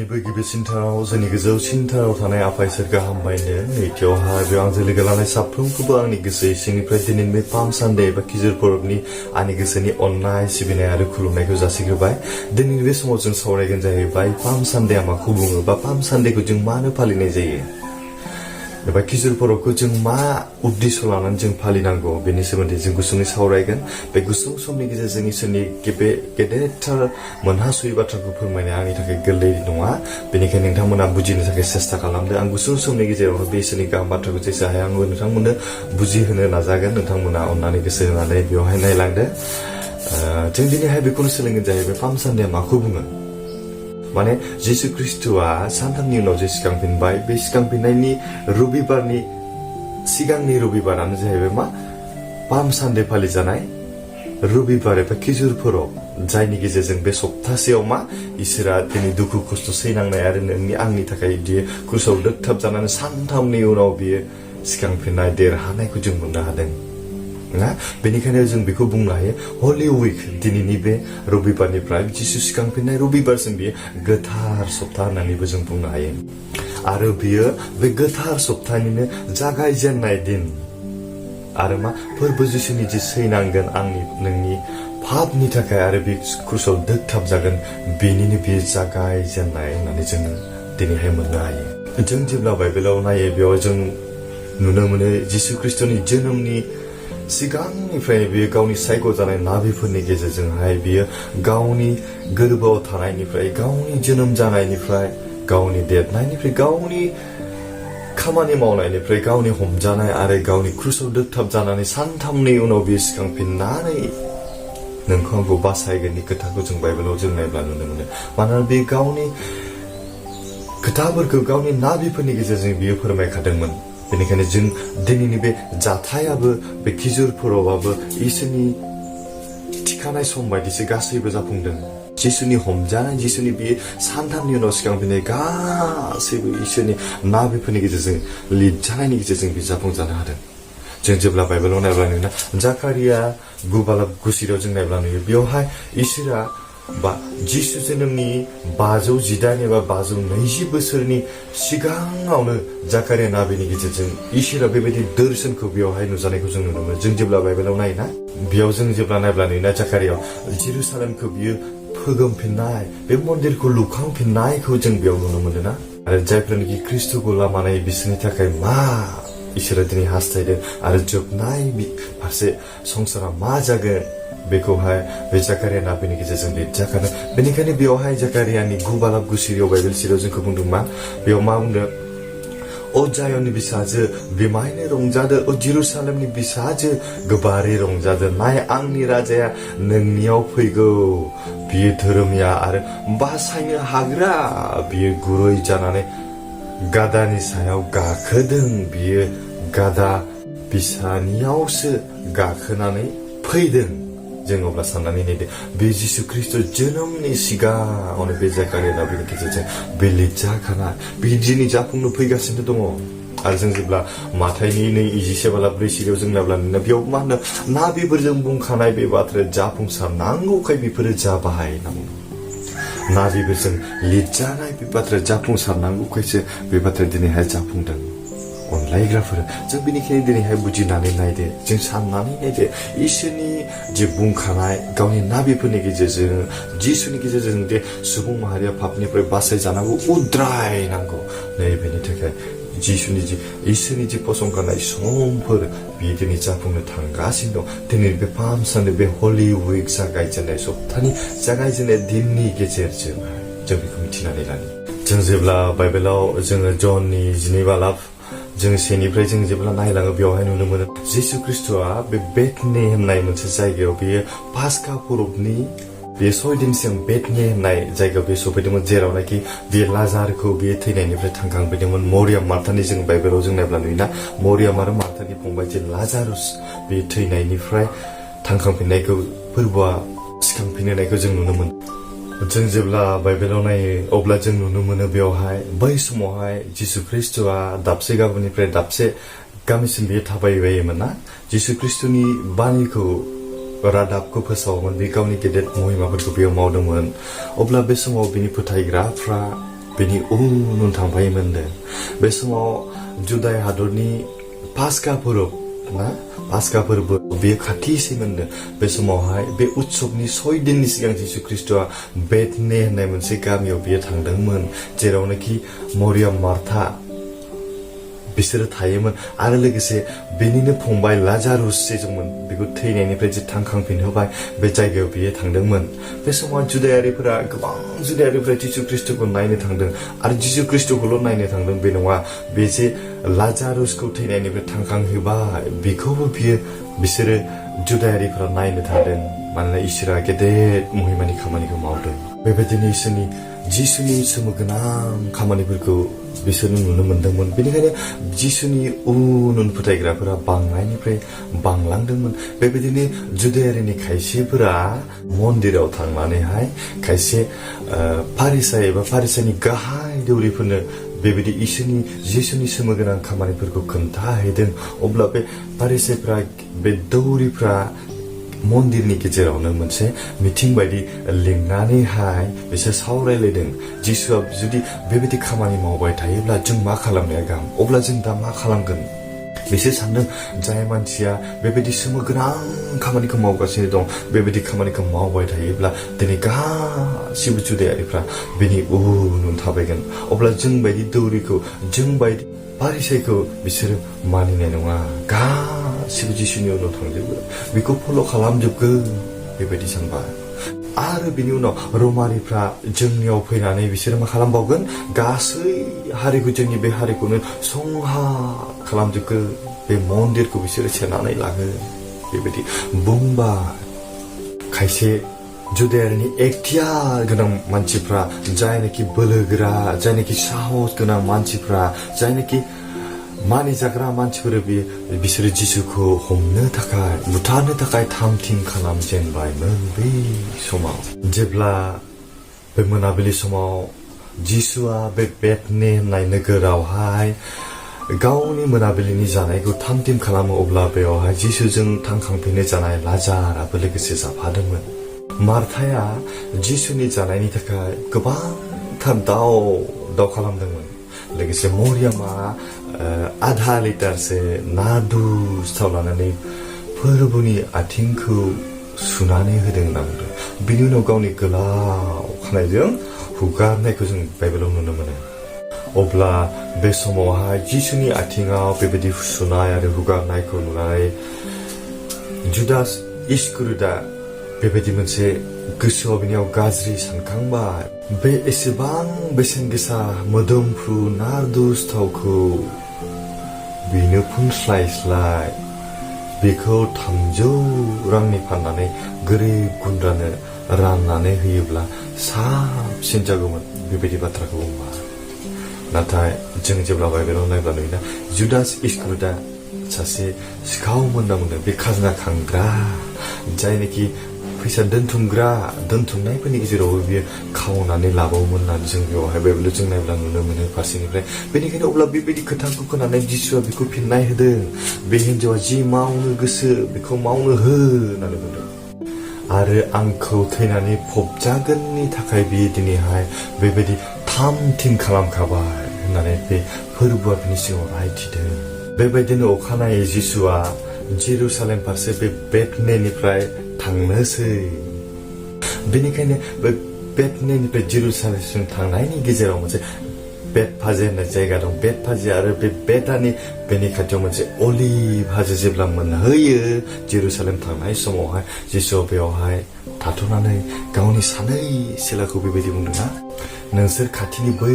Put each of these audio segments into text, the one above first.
बयनिबो गिबिसिनथाराव जोंनि गोजौसिनथाराव थानाय आफा इसोरखौ हामबायनो नैथियावहाय बेयाव आंजों लोगो लानाय साफ्रोमखौबो आंनि गोसो सिंनिफ्राय दिनैनि बे पाम सानडे एबा खिजुर परबनि आंनि गोसोनि अननाय सिबिनाय आरो खुलुमनायखौ जासिग्रोबाय। दिनैनि बे समाव जों सावरायगोन जाहैबाय पाम सानडेआ माखौ बुङो बा पाम सानडेखौ जों मानो फालिनाय जायो एबा खिजुर परबखौ जों मा उद्देश्य लानानै जों फालिनांगौ बेनि सोमोन्दै जों गुसुङै सावरायगोन। बे गुसुं समनि गेजेरजों इसोरनि गेदेरथार मोनहासयै बाथ्राखौ फोरमायनाया आंनि थाखाय गोरलै नङा, बेनिखायनो नोंथांमोना बुजिनो थाखाय सेस्था खालामदो। आं गुसुं समनि गेजेरावनो बे इसोरनि गाहाम बाथ्राखौ जेसे हाया आंबो नोंथांमोननो बुजिहोनो नाजागोन। नोंथांमोना अननानै गोसो होनानै बेवहाय नायलांदो। जों दिनैहाय बेखौनो सोलोंगोन जाहैबाय पाम सानडेआ माखौ बुङो। माने जिसु ख्रिस्ट'आ सानथामनि उनाव जे सिखांफिनबाय, बे सिखांफिननायनि रबिबारनि सिगांनि रबिबारानो जाहैबाय मा पाम सानडे फालिजानाय रबिबार एबा खिजुर परब, जायनि गेजेरजों बे सप्तासेयाव मा इसोरा दिनै दुखु खस्थ' सैनांनाय आरो नोंनि आंनि थाखाय बियो क्रुसाव दोगथाब जानानै सानथामनि उनाव बियो सिखांफिननाय देरहानायखौ जों मोननो हादों ना। बेनिखायनो जों बेखौ बुंनो हायो हलि उइक, दिनैनि बे रबिबारनिफ्राय जिसु सिखांफिननाय रबिबारसिम बियो गोथार सप्ता होननानैबो जों बुंनो हायो। आरो बियो बे गोथार सप्तानिनो जागायजेननाय दिन आरो मा फोरबो जिसुनि जे सैनांगोन आंनि नोंनि पापनि थाखाय आरो बे क्रुसाव दोगथाब जागोन, बेनिनो बे जागायजेननाय होननानै जों दिनैहाय मोननो हायो। जों जेब्ला बाइबेलाव नायो बेयाव जों नुनो मोनो जिसु ख्रिस्ट'नि जोनोमनि सिगांनिफ्राय बियो गावनि सायख'जानाय नाबिफोरनि गेजेरजोंहाय बियो गावनि गोरबोआव थानायनिफ्राय, गावनि जोनोम जानायनिफ्राय, गावनि देरनायनिफ्राय, गावनि खामानि मावनायनिफ्राय, गावनि हमजानाय आरो गावनि क्रुसाव दोगथाब जानानै सानथामनि उनाव बियो सिखांफिननानै नोंखौ आंखौ बासायगोननि खोथाखौ जों बाइबेलाव जों नायब्ला नुनो मोनो। मानोना बे गावनि खोथाफोरखौ गावनि नाबिफोरनि गेजेरजों बियो फोरमायखादोंमोन। बेनिखायनो जों दिनैनि बे जाथायाबो, बे खिजुर परबाबो इसोरनि थिखानाय सम बायदिसो गासैबो जाफुंदों। जिसुनि हमजानाय, जिसुनि बे सानथामनि उनाव सिखांफिननाय गासैबो इसोरनि नाबिफोरनि गेजेरजों लिरजानायनि गेजेरजों बे जाफुंजानो हादों। जों जेब्ला बाइबेलाव नायब्ला नुयोना जाकारिया 9:9 जों नायब्ला नुयो बेवहाय इसोरा बा जिसु जोनोमनि 518 एबा 520 बोसोरनि सिगाङावनो जाकारिया नाबिनि गेजेरजों इसोरा बेबायदि दर्शनखौ बेवहाय नुजानायखौ जों नुनो मोनो। जों जेब्ला बाइबेलाव नायोना बेयाव जों जेब्ला नायब्ला नुयोना जाकारियाव जेरुसालेमखौ बियो फोगोमफिननाय, बे मन्दिरखौ लुखांफिननायखौ जों बेयाव नुनो मोनोना। आरो जायफोरनिखि ख्रिस्ट'खौ लामानाय बिसोरनि थाखाय मा इसोरा दिनै हास्थायदों आरो जोबनाय फारसे संसारा मा जागोन बेखौहाय बे जाकारिया नाबिनि गेजेरजों लिरजाखादों। बेनिखायनो बेवहाय जाकारियानि 9:9 बाइबेल सिरियाव जोंखौ बुंदों मा, बेयाव मा बुंदों, अ जायननि बिसाजो बिमायनो रंजादो, अ जेरुसालेमनि बिसाजो गोबारै रंजादो, नाय आंनि राजाया नोंनियाव फैगौ, बियो धोरोमिया आरो बासायनो हाग्रा, बियो गुरै जानानै गादानि सायाव गाखोदों, बियो गादा बिसानियावसो गाखोनानै फैदों। जों अब्ला साननानै नायदो बे जिसु ख्रिस्ट' जोनोमनि सिगाङावनो बे जाकारिया नाबिनि गेजेरजों बे लिरजाखानाय बे दिनै जाफुंनो फैगासिनो दङ। आरो जों जेब्ला माथाइनि 2:4 जों नायब्ला नुयो बेयाव मा होनो नाबिफोरजों बुंखानाय बे बाथ्राया जाफुंसारनांगौखाय बेफोरो जाबाय होनना बुंदों। नाबिफोरजों लिरजानाय बे बाथ्राया जाफुंसारनांगौखायसो बे बाथ्राया दिनैहाय जाफुंदों। अनलायग्राफोर जों बेनिखायनो दिनैहाय बुजिनानै नायदो, जों साननानै नायदो इसोरनि जे बुंखानाय गावनि नाबिफोरनि गेजेरजों जिसुनि गेजेरजों जे सुबुं माहारिया पापनिफ्राय बासायजानांगौ, उद्रायनांगौ, नैबेनि थाखाय जिसुनि जे इसोरनि जे फसंखानाय समफोर बियो दिनै जाफुंनो थांगासिनो दं। दिनै बे पाम सानडे, बे हलि उइक जागायजेननाय सप्तानि जागायजेननाय दिननि गेजेरजों जों बेखौ मिथिनानै लानो। जों जेब्ला बाइबेलाव जोङो जननि 12 जों 1 जों जेब्ला नायलाङो बेवहाय नुनो मोनो जिसु ख्रिस्ट'आ बे बेथनि होननाय मोनसे जायगायाव बियो पास्का परबनि बे 6 दिन सिगां बेथनि होननाय जायगायाव बे सफैदोंमोन, जेरावनाखि बे लाजारखौ बे थैनायनिफ्राय थांखांफैदोंमोन। मरियाम मार्थानि जों बाइबेलाव जों नायब्ला नुयोना मरियाम आरो मार्थानि फंबाय जे लाजारुस बे थैनायनिफ्राय थांखांफिननायखौ फोरबोआ सिखांफिननायखौ जों नुनो मोनो। जों जेब्ला बाइबेलाव नायो अब्ला जों नुनो मोनो बेवहाय बै समावहाय जिसु ख्रिस्ट'आ दाबसे गामिनिफ्राय दाबसे गामिसिम बियो थाबायबायोमोन ना। जिसु ख्रिस्ट'नि बाणीखौ रादाबखौ फोसावोमोन, बे गावनि गेदेर महिमाफोरखौ बेयाव मावदोंमोन। अब्ला बे समाव बिनि फोथायग्राफ्रा बेनि उन उन थांफायोमोननो बे समाव जुदा हादरनि पास्का फोरबो ना पास्का फोरबो बेयो खाथिसैमोननो बे समावहाय बे उत्सबनि 6 दिननि सिगां जिसु ख्रिस्टआ बेथने होननाय मोनसे गामियाव बियो थांदोंमोन जेरावनोखि मरियाम मार्था बिसोरो थायोमोन आरो लोगोसे बेनिनो फंबाय लाजारुस जेजोंमोन बेखौ थैनायनिफ्राय जे थांखांफिनहोबाय बे जायगायाव बियो थांदोंमोन बे समाव जुदायारिफोरा गोबां जुदायारिफोरा जिसु ख्रिस्टखौ नायनो थांदों आरो जिसु ख्रिस्टखौल' नायनो थांदों बे नङा बे जे लाजारुसखौ थैनायनिफ्राय थांखांहोबाय बेखौबो बिसोरो जुदायारिफोरा नायनो थांदों मानोना इसोरा गेदेर महिमानि खामानिखौ मावदों बेबायदिनो इसोरनि जिसुनि सोमोगोनां खामानिफोरखौ बिसोर नुनो मोनदोंमोन बेनिखायनो जिसुनि उन उन फोथायग्राफोरा बांनायनिफ्राय बांलांदोंमोन बेबायदिनो जुदायारिनि खायसेफोरा मन्दिराव थांनानैहाय खायसे फारिसाय एबा फारिसायनि गाहाय दौरिफोरनो बेबायदि इसोरनि जिसुनि सोमोगोनां खामानिफोरखौ खोन्थाहैदों अब्ला बे फारिसायफ्रा बे दौरिफ्रा मन्दिरनि गेजेरावनो मोनसे मिटिं बायदि लिंनानैहाय बिसोर सावरायलायदों जिसुआ जुदि बेबायदि खामानि मावबाय थायोब्ला जों मा खालामनाया गाहाम अब्ला जों दा मा खालामगोन बिसोर सानदों जाय मानसिया बेबायदि सोमोगोनां खामानिखौ मावगासिनो दं बेबायदि खामानिखौ मावबाय थायोब्ला दिनै गासिबो जुदायारिफ्रा बेनि उन उन थाबायगोन अब्ला जों बायदि दौरिखौ जों बायदि फारिसायखौ बिसोरो मानिनाय नङा गासिबो जिसुनि उनाव थांजोबगोन बेखौ फल' खालामजोबगोन बेबायदि सानबाय आरो बिनि उनाव रमारिफ्रा जोंनियाव फैनानै बिसोरो मा खालामबावगोन गासै हारिखौ जोंनि बे हारिखौनो संहा खालामजोबगोन बे मन्दिरखौ बिसोरो सेनानै लागोन बेबायदि बुंबाय खायसे जुदायारिनि एक्टियार गोनां मानसिफ्रा जायनाखि बोलोगोरा जायनाखि साहस गोनां मानसिफ्रा जायनाखि मानिजाग्रा मानसिफोर बिसोरो जिसुखौ हमनो थाखाय बुथारनो थाखाय थामथिम खालामजेनबायमोन बै समाव जेब्ला बे मोनाबिलि समाव जिसुआ बे बेथने होननाय नोगोरावहाय गावनि मोनाबिलिनि जानायखौ थामथिम खालामो अब्ला बेवहाय जिसुजों थांखांफिननो जानाय लाजाराबो लोगोसे जाफादोंमोन मार्थाया जिसुनि जानायनि थाखाय गोबांथार दाव खालामदोंमन लोगोसे मरियामा आधा लिटारसो नादु सिथाव लानानै फोरबोनि आथिंखौ सुनानै होदों होनना बुंदों बिनि उनाव गावनि गोलाव खानायजों हुगारनायखौ जों बाइबेलाव नुनो मोनो अब्ला बे समावहाय जिसुनि आथिङाव बेबायदि सुनाय आरो हुगारनायखौ नुनानै जुदास इस्करियोता बेबायदि मोनसे गोसोआव बिनियाव गाज्रि सानखांबाय बे एसेबां बेसेन गोसा मोदोमफ्रु नारदुस थावखौ बेनो फुनस्लायस्लाय बेखौ 300 रांनि फाननानै गोरिब गुन्द्रानो राननानै होयोब्ला साबसिन जागौमोन बेबायदि बाथ्राखौ बुंबाय नाथाय जों जेब्ला बाइबेलाव नायब्ला नुयोना जुदास इस्करियोता सासे सिखावमोन होनना बुंदों बे खाजोना खांग्रा जायनोखि फैसा दोनथुमनायफोरनि गेजेरावबो बियो खावनानै लाबावोमोन होननानै जों बेवहाय बाइबेलाव जों नायब्ला नुनो मोनो फारसेनिफ्राय बेनिखायनो अब्ला बेबायदि खोथाखौ खोनानै जिसुआ बेखौ फिननाय होदों बे हिन्जावा जि मावनो गोसो बेखौ मावनो हो होननानै बुंदों आरो आंखौ थैनानै फबजागोननि थाखाय बियो दिनैहाय बेबायदि थामथिम खालामखाबाय होननानै बे फोरबोआ बिनि सिगाङाव रायथिदों बेबायदिनो अखानायै जिसुआ जेरुसालेम फारसे बे बेथनेनिफ्राय थांनोसै बेनिखायनो बे बेथनेनिफ्राय जेरुसालेमसिम थांनायनि गेजेराव मोनसे बेथफाजे होननाय जायगा दं बेथफाजे आरो बे बेथानि बेनि खाथियाव मोनसे अलिभ हाजो जेब्ला मोनहैयो जेरुसालेम थांनाय समावहाय जिसुआ बेवहाय थाथ'नानै गावनि सानै सिलाखौ बेबायदि बुंदोंना नोंसोर खाथिनि बै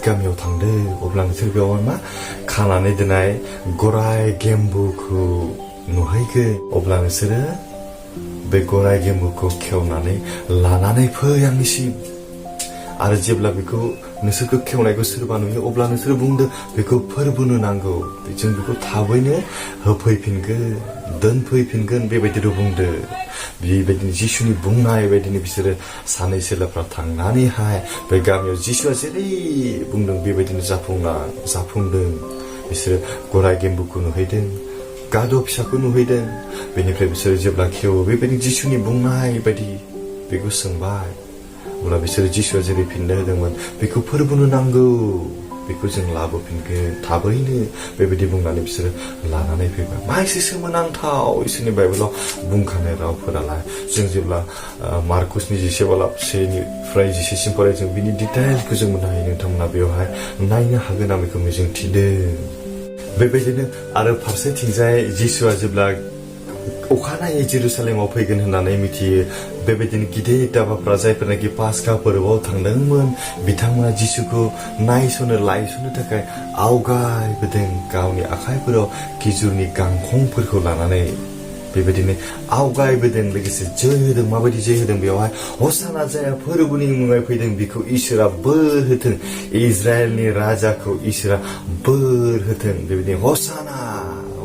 गामियाव थांदो अब्ला नोंसोर बेवहाय मा खानानै दोननाय गराय गेम्बुखौ नुहैगोन अब्ला नोंसोरो बे गराय गेम्बुखौ खेवनानै लानानै फै आंनिसिम आरो जेब्ला बेखौ नोंसोरखौ खेवनायखौ सोरबा नुयो अब्ला नोंसोर बुंदो बेखौ फोरबोनो नांगौ जों बेखौ थाबैनो दोनफैफिनगोन बेबायदिल' बुंदो बेबायदिनो जिसुनि बुंनाय बायदिनो बिसोरो सानै सिलाफ्रा थांनानैहाय बे गामियाव जिसुआ जेरै बुंदों बेबायदिनो जाफुंदों बिसोरो गराय गेम्बुखौ नुहैदों गाद' फिसाखौ नुहैदों बेनिफ्राय बिसोरो जेब्ला खेवो बेबायदिनो जिसुनि बुंनाय बायदि बेखौ सोंबाय अब्ला बिसोरो जिसुआ जेरै फिननाय होदोंमोन बेखौ फोरबोनो नांगौ बेखौ जों लाबोफिनगोन थाबैनो बेबायदि बुंनानै बिसोरो लानानै फैबाय मा एसे सोमोनांथाव इसोरनि बाइबेलाव बुंखानाय रावफोरालाय जों जेब्ला मार्कुसनि 11:1-निफ्राय 10सिम फराय जों बिनि डिटेइलखौ जों मोननो हायो नोंथांमोना बेवहाय नायनो हागोन आं बेखौ मिजिंथिदों बेबायदिनो आरो फारसेथिंजाय जिसुआ जेब्ला अखानायै जेरुसालेमाव फैगोन होननानै मिथियो बेबायदिनो गिदिर दाबाफ्रा जायफोरनाखि पास्का फोरबोआव थांदोंमोन बिथांमोना जिसुखौ नायस'नो लायस'नो थाखाय आवगायबोदों गावनि आखाइफोराव खिजुरनि गांखंफोरखौ लानानै बेबायदिनो आवगायबोदों लोगोसे जै होदों माबायदि जै होदों बेवहाय हसाना जाया फोरबोनि मुङै फैदों बिखौ इसोरा बोर होथों इज्राइलनि राजाखौ इसोरा बोर होथों बेबायदिनो हसाना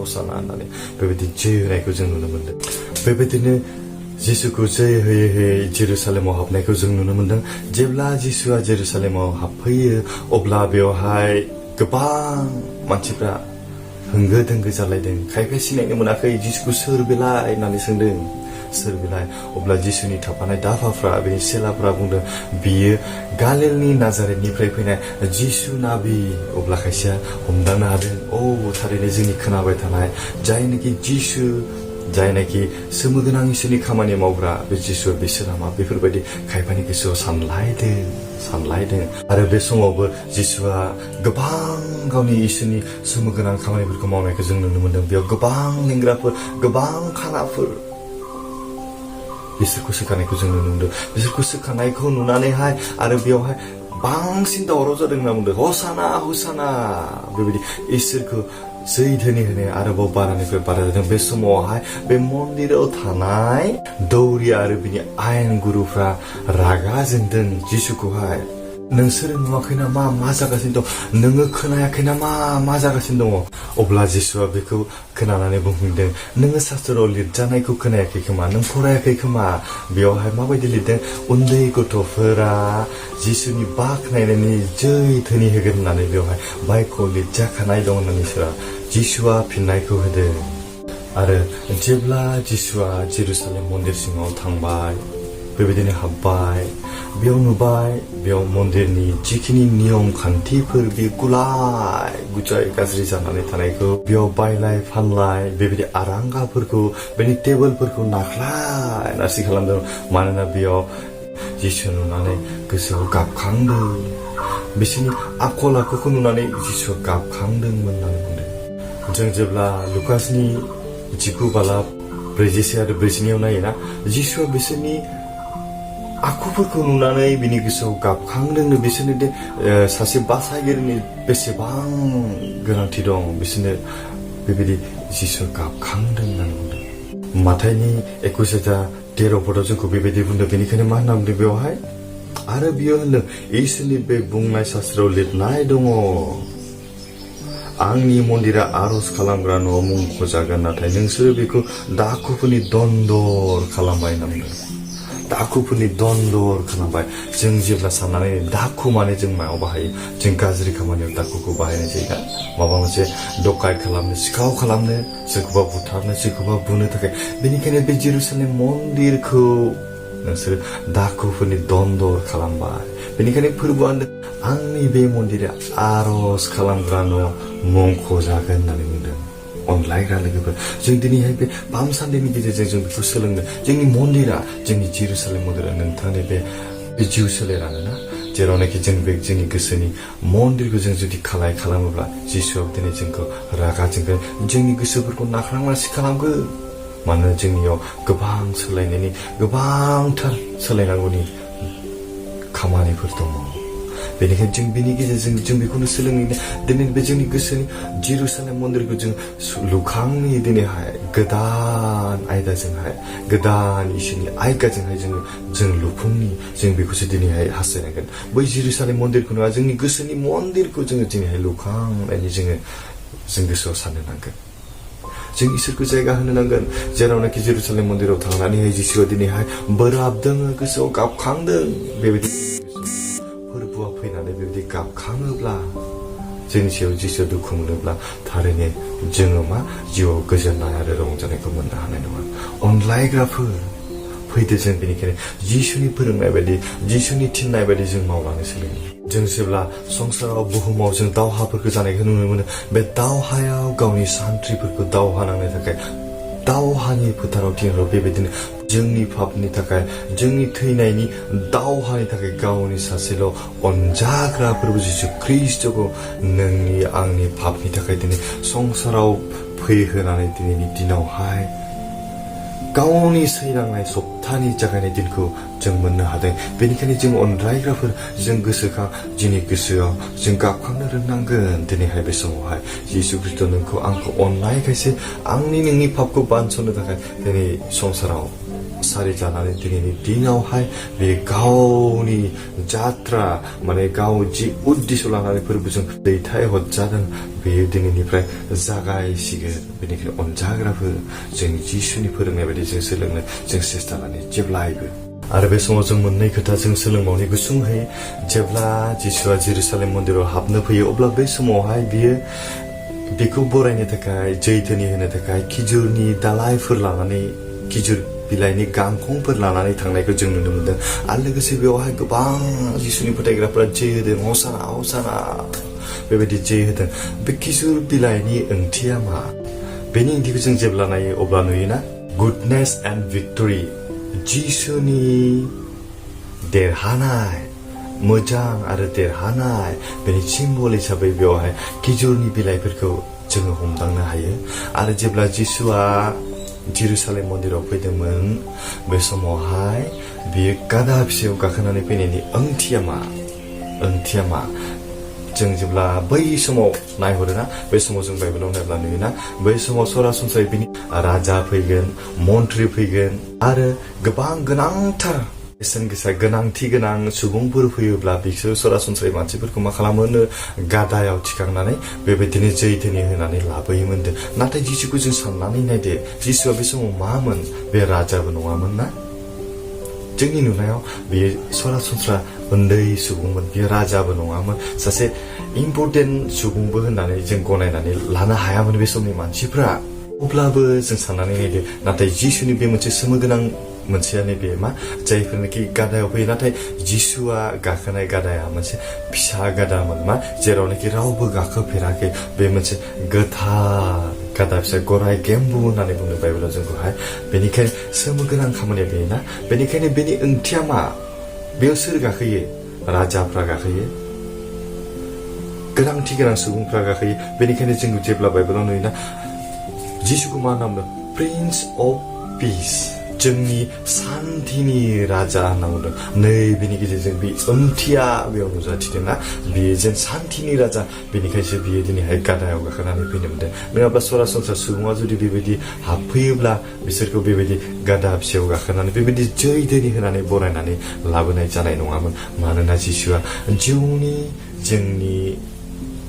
होननानै बेबायदि जै होनायखौ जों नुनो मोनदों बेबायदिनो जिसुखौ जै होयै होयै जेरुसालेमाव हाबनायखौ जों नुनो मोनदों जेब्ला जिसुआ जेरुसालेमाव हाबफैयो अब्ला बेवहाय गोबां मानसिफ्रा होंगो दोंगो जालायदों खायफा सिनायनो मोनाखै जिसुखौ सोर बेलाय होननानै सोंदों सोर बेलाय अब्ला जिसुनि थाफानाय दाफाफ्रा बेनि सेलाफ्रा बुंदों बियो गालिलनि नाजारेतनिफ्राय फैनाय जिसु नाबि अब्ला खायसेया हमदांनो हादों थारैनो जोंनि खोनाबाय थानाय जायनाखि जिसु जायनाखि सोमोगोनां इसोरनि खामानि मावग्रा बे जिसु बिसोर नामा बेफोरबायदि खायफानि गोसोआव सानलायदों आरो बे समावबो जिसुआ गोबां गावनि इसोरनि सोमोगोनां खामानिफोरखौ मावनायखौ जों नुनो मोनदों बेयाव गोबां लेंग्राफोर गोबां खानाफोर बिसोरखौ सोखानायखौ जों नुनो मोनदों बिसोरखौ सोखानायखौ नुनानैहाय आरो बेवहाय बांसिन दावराव जादों होनना बुंदों हसाना बेबायदि इसोरखौ जै धोनि होनाय आरोबाव बारानिफ्राय बारा जादों बे समावहाय बे मन्दिराव थानाय दौरि आरो बिनि आयेन गुरुफ्रा रागा जोंदों जिसुखौहाय नोंसोरो नुवाखै नामा मा जागासिनो दं नोङो खोनायाखै नामा मा जागासिनो दङ अब्ला जिसुआ बेखौ खोनानानै बुंफिनदों नोङो शास्त्रआव लिरजानायखौ खोनायाखै खोमा नों फरायाखै खोमा बेयावहाय माबायदि लिरदों उन्दै गथ'फोरा जिसुनि बाख्नायनायनि जै धोनि होगोन होननानै बेवहाय बाइबेलाव लिरजाखानाय दं होननानै जिसुआ फिननायखौ होदों आरो जेब्ला जिसुआ जेरुसालेम मन्दिर सिङाव थांबाय बेबायदिनो हाबबाय बेयाव नुबाय बेयाव मन्दिरनि जिखिनि नियम खान्थिफोर बे गुलाय गाज्रि जानानै थानायखौ बेयाव बायलाय फानलाय बेबायदि आरांगाफोरखौ बेनि टेबोलफोरखौ नाख्लाय नासि खालामदों मानोना बेयाव जिसु नुनानै गोसोआव गाबखांदों बिसोरनि आखल आखुखौ नुनानै जिसुआ गाबखांदोंमोन होननानै बुंदों जों जेब्ला लुकासनि 19:44 आरो 44 नायोना जिसुआ बिसोरनि आखुफोरखौ नुनानै बिनि गोसोआव गाबखांदोंनो बिसोरनो सासे बासागिरिनि बेसेबां गोनांथि दं बिसोरनो बेबायदि जिसुआ गाबखांदों होननानै बुंदों माथाइनि 21:13 जोंखौ बेबायदि बुंदों बेनिखायनो मा होनना बुंदों बेवहाय आरो बियो होनदों इसोरनि बे बुंनाय शास्त्रआव लिरनाय दङ आंनि मन्दिरा आरज खालामग्रा न'आव मुंख'जागोन नाथाय नोंसोरो बेखौ दाखुफोरनि दन्दर खालामबाय होनना बुंदों दाखुफोरनि दन्दर खालामबाय जों जेब्ला साननानै दाखु माने जों मायाव बाहायो जों गाज्रि खामानियाव दाखुखौ बाहायनाय जायो ना माबा मोनसे डकायत खालामनो सिखाव खालामनो सोरखौबा बुथारनो सोरखौबा बुनो थाखाय बेनिखायनो बे जेरुसालेम मन्दिरखौ नोंसोर दाखुफोरनि दन्दर खालामबाय बेनिखायनो फोरबोआ आंनि बे मन्दिरा आरज खालामग्रा न' मुंख'जागोन होननानै बुंदों अनलायग्रा लोगोफोर जों दिनैहाय बे पाम सानदेनि गेजेरजों जों बेखौ सोलोंनो जोंनि मन्दिरा जोंनि जेरुसालेम मन्दिरा नोंथांनि बे जिउ सोलेरानो ना जेरावनाखि जों बे जोंनि गोसोनि मन्दिरखौ जों जुदि खालामोब्ला जिसुआ दिनै जोंखौ रागा जोंगोन जोंनि गोसोफोरखौ नाख्रांलासि खालामगोन मानोना जोंनियाव गोबां सोलायनायनि गोबांथार सोलायनांगौनि खामानिफोर दङ बेनिखायनो जों बिनि गेजेरजों जों बेखौनो सोलोंनो दिनै बे जोंनि गोसोनि जेरुसालेम मन्दिरखौ जों लुखांनि दिनैहाय गोदान आयदाजोंहाय गोदान इसोरनि आयदाजोंहाय जों लुफुंनि जों बेखौसो दिनैहाय हास्थायनांगोन बै जेरुसालेम मन्दिरखौ नङा जोंनि गोसोनि मन्दिरखौ जोङो दिनैहाय लुखांनायनि जों गोसोआव साननो नांगोन जों इसोरखौ जायगा होनो नांगोन जेरावनाखि जेरुसालेम मन्दिराव थांनानैहाय जिसुआ दिनैहाय बोराबदों गोसोआव गाबखांदों बेबायदि फोरबोआ फैनानै बेबायदि गाबखाङोब्ला जोंनि सायाव जिसुआ दुखु मोनोब्ला थारैनो जोङो मा जिउआव गोजोननाय आरो रंजानायखौ मोननो हानाय नङा अनलायग्राफोर फैदो जों बेनिखायनो जिसुनि फोरोंनाय बायदि जिसुनि थिननाय बायदि जों मावलांनो सोलोङो जों जेब्ला संसाराव बुहुमाव जों दावहाफोरखौ जानायखौ नुनो मोनो बे दावहायाव गावनि सान्थ्रिफोरखौ दावहा नांनो थाखाय दावहानि फोथाराव थिनहरो बेबायदिनो जोंनि पापनि थाखाय जोंनि थैनायनि दावहानि थाखाय गावनि सासेल' अनजाग्रा प्रभु जिसु ख्रीष्टखौ नोंनि आंनि पापनि थाखाय दिनै संसाराव फैहोनानै दिनैनि दिनावहाय गावनि सैनांनाय सप्तानि जागायनाय दिनखौ जों मोननो हादों बेनिखायनो जों अनरायग्राफोर जों गोसोखां जोंनि गोसोआव जों गाबखांनो रोंनांगोन दिनैहाय बे समावहाय जिसु ख्रीष्ट नोंखौ आंखौ अननायखायसो आंनि नोंनि पापखौ बानस'नो थाखाय दिनै संसाराव सारि जानानै दिनैनि दिनावहाय बे गावनि जात्रा माने गाव जि उद्देश्य लानानै फोरबोजों दैथायहरजादों बेयो दिनैनिफ्राय जागायसिगोन बेनिखायनो अनजाग्राफोर जों जिसुनि फोरोंनाय बायदि जों सोलोंनो जों सेस्था लानो जेब्लायबो आरो बे समाव जों मोननै खोथा जों सोलोंबावनो गुसुंहै जेब्ला जिसुआ जेरुसालेम मन्दिराव हाबनो फैयो अब्ला बे समावहाय बियो बेखौ बरायनो थाखाय जैधोनि होनो थाखाय खिजुरनि दालायफोर लानानै खिजुर बिलाइनि गांखंफोर लानानै थांनायखौ जों नुनो मोनदों आरो लोगोसे बेवहाय गोबां जिसुनि फोथायग्राफोरा जै होदों हसाना हसाना बेबायदि जै होदों बे खिजुर बिलाइनि ओंथिया मा बेनि ओंथिखौ जों जेब्ला नायो अब्ला नुयोना गुडनेस एन्ड भिक्टरि जिसुनि देरहानाय मोजां आरो देरहानाय बेनि सिम्बल हिसाबै बेवहाय खिजुरनि बिलाइफोरखौ जोङो हमदांनो हायो आरो जेब्ला जिसुआ जेरुसालेम मन्दिराव फैदोंमोन बे समावहाय बियो गादा फिसायाव गाखोनानै फैनायनि ओंथिया मा जों जेब्ला बै समाव नायहरोना बै समाव जों बाइबेलाव नायब्ला नुयोना बै समाव सरासनस्रायै बिनि राजा फैगोन मन्त्रि फैगोन आरो गोबां गोनांथार बेसेन गोसा गोनांथि गोनां सुबुंफोर फैयोब्ला बिसोर सरासनस्रायै मानसिफोरखौ मा खालामोनो गादायाव थिखांनानै बेबायदिनो जैधोनि होनानै लाबोयोमोन नाथाय जिसुखौ जों साननानै नायदो जिसुआ बे समाव मामोन बे राजाबो नङामोन ना जोंनि नुनायाव बेयो सरासनस्रा उन्दै सुबुंमोन बियो राजाबो नङामोन सासे इम्पर्टेन्ट सुबुंबो होननानै जों गनायनानै लानो हायामोन बे समनि मानसिफ्रा अब्लाबो जों साननानै नायदो नाथाय जिसुनि बे मोनसे सोमोगोनां मोनसेयानो बे मा जायफोरनोखि गादायाव फैयो नाथाय जिसुआ गाखोनाय गादाया मोनसे फिसा गादामोन मा जेरावनोखि रावबो गाखोफेराखै बे मोनसे गोथार गादा फिसा गराय गेम्बु होननानै बुंनो बाइबेलाव जोंखौहाय बेनिखायनो सोमोगोनां खामानिया बेना बेनिखायनो बेनि ओंथिया मा बेयाव सोर गाखोयो राजाफ्रा गाखोयो गोनांथि गोनां सुबुंफ्रा गाखोयो बेनिखायनो जों जेब्ला बाइबेलाव नुयोना जिसुखौ मा नाम दं प्रिन्स अफ पिस जोंनि सान्थिनि राजा होनना बुंदों नै बेनि गेजेरजों बे ओंथिया बेयाव नुजाथिदोंना बेयो जेन सान्थिनि राजा बेनिखायसो बियो दिनैहाय गादायाव गाखोनानै फैनो मोनदों नङाब्ला सरासनस्रा सुबुङा जुदि बेबायदि हाबफैयोब्ला बिसोरखौ बेबायदि गादा फिसायाव गाखोनानै बेबायदि जै धोनि होनानै बरायनानै लाबोनाय जानाय नङामोन मानोना जिसुआ जिउनि जोंनि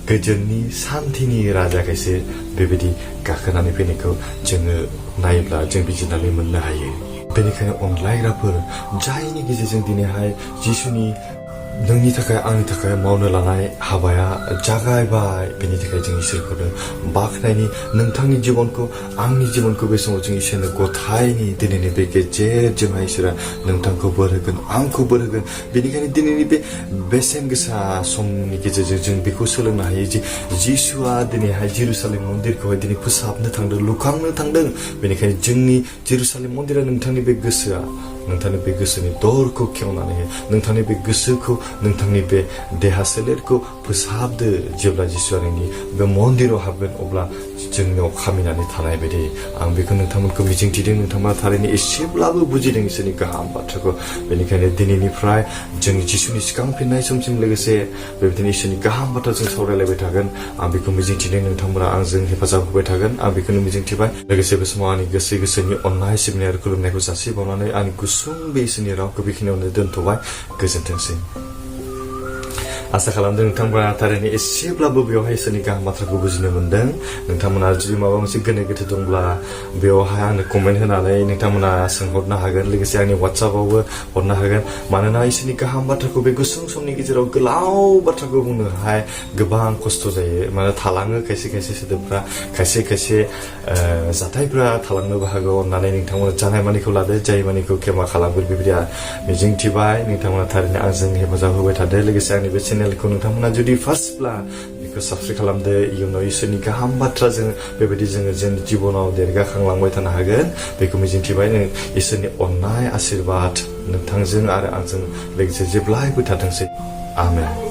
गोजोननि सान्थिनि राजाखायसो बेबायदि गाखोनानै फैनायखौ जोङो नायोब्ला जों बिजिरनानै मोननो हायो बेनिखायनो अनलायग्राफोर जायनि गेजेरजों दिनैहाय जिसुनि नोंनि थाखाय आंनि थाखाय मावनो लानाय हाबाया जागायबाय बेनि थाखाय जों इसोरखौनो बाख्नायनि नोंथांनि जिबनखौ आंनि जिबनखौ बे समाव जों इसोरनो गथायनि दिनैनि बे गेजेरजोंहाय इसोरा नोंथांखौ बोर होगोन आंखौ बोर होगोन बेनिखायनो दिनैनि बे बेसेन गोसा समनि गेजेरजों जों बेखौ सोलोंनो हायो जे जिसुआ दिनैहाय जेरुसालेम मन्दिरखौहाय दिनै फोसाबनो थांदों लुखांनो थांदों बेनिखायनो जोंनि जेरुसालेम मन्दिरा नोंथांनि बे गोसोआ नोंथांनि बे गोसोनि दरखौ खेवनानै हो नोंथांनि बे गोसोखौ नोंथांनि बे देहा सोलेरखौ फोसाबदो जेब्ला जिसुआ नोंनि बे मन्दिराव हाबगोन अब्ला जोंनियाव खामिनानै थानाय बायदि आं बेखौ नोंथांमोनखौ मिजिंथिदों नोंथांमोना थारैनो एसेब्लाबो बुजिदों इसोरनि गाहाम बाथ्राखौ बेनिखायनो दिनैनिफ्राय जों जिसुनि सिखांफिननाय समसिम लोगोसे बेबायदिनो इसोरनि गाहाम बाथ्राजों सावरायलायबाय थागोन आं बेखौ मिजिंथिदों नोंथांमोना आंजों हेफाजाब होबाय थागोन आं बेखौनो मिजिंथिबाय लोगोसे बे समाव आंनि गोसोनि अननाय सिबिनाय आरो खुलुमनायखौ जासिबावनानै आंनि गुसुं बे इसोरनि रावखौ बेखिनियावनो दोनथ'बाय गोजोनथोंसै आसा खालामदों नोंथांमोना थारैनो एसेब्लाबो बेवहाय इसोरनि गाहाम बाथ्राखौ बुजिनो मोनदों नोंथांमोना जुदि माबा मोनसे गोनो गोथो दंब्ला बेवहाय आंनो कमेन्ट होनानै नोंथांमोना सोंहरनो हागोन लोगोसे आंनि WhatsAppआवबो हरनो हागोन मानोना इसोरनि गाहाम बाथ्राखौ बे गुसुं समनि गेजेराव गोलाव बाथ्राखौ बुंनोहाय गोबां खस्थ' जायो माने थालाङो खायसे खायसे सोदोबफ्रा खायसे खायसे जाथायफ्रा थालांनोबो हागौ अननानै नोंथांमोना जानाय मानिखौ लादो जाय मानिखौ खेमा खालामगोन बेबायदि मिजिंथिबाय नोंथांमोना थारैनो आंजों हेफाजाब होबाय थादो लोगोसे आंनि बे चेनेलखौ नोंथांमोना जुदि फार्स्टब्ला बेखौ साबस्क्राइब खालामदो इयुनाव इसोरनि गाहाम बाथ्राजों बेबायदि जोङो जोंनि जिबनाव देरगाखांलांबाय थानो हागोन बेखौ मिजिंथिबाय इसोरनि अननाय आशीर्बाद नोंथांजों आरो आंजों लोगोसे जेब्लायबो थाथोंसै आमेन